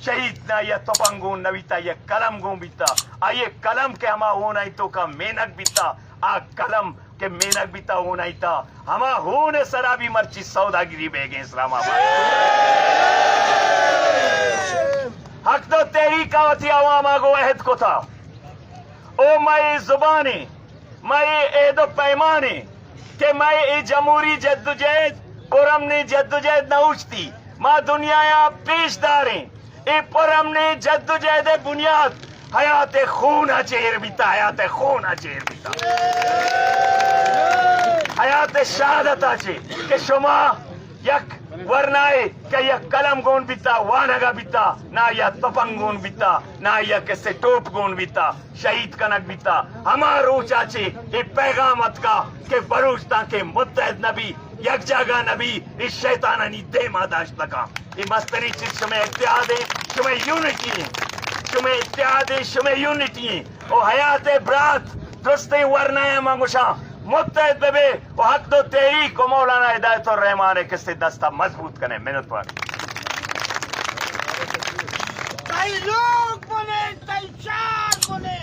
شہید نہ یا تپنگ گون نہ بیتا، یک قلم گون بیتا۔ آئی قلم کہ ہما ہون ءِ توکا مینگ بیتا، آ قلم کہ مینگ بیتا ہون ءِ تا، ہما ہون ءِ سرا بھی مرچی سوداگری بیگیں اسلام آباد۔ حق دو تحریک ءَ وتی عوام ءَ گوں عہد کتا، او مئے زبانیں، مئے عہد و پیمانیں کہ مئے اے جمہوری جدوجہد پرامنیں جدوجہد نہ اوشتی۔ ما دنیا ءَ پیش داریں۔ اے پرامنیں جدوجہد ءِ بنیاد حیات خون ءَ چیر بیتا، حیات خون ءَ چیر بیتا، حیات شہادت ءَ چیر کہ شما یک ورنائے کہ یک قلم گون بیتا، وانگا بیتا، نہ یا تپنگ گون بیتا، نہ یا کسے ٹوپ گون بیتا، شہید کنگ بیتا۔ ہما روچا چے اے پیغام اتکا کہ بلوچ تانکہ متحد نبی، یک جاگہ نبی، اے شیطانانی دیما داشت نکا۔ اے مستریں چیز شمئے اتحاد ایں، شمئے یونٹی ایں، شمئے اتحاد ایں، شمئے یونٹی ایں۔ او حیات برات، درستیں ورنایاں من گوشاں، متحد ببے و حق دو تحریک و مولانا ہدایت الرحمان ءِ کسے دستا مضبوط کنے۔ منتوار۔ تئی لوگ بنے، تئی شہر بنے۔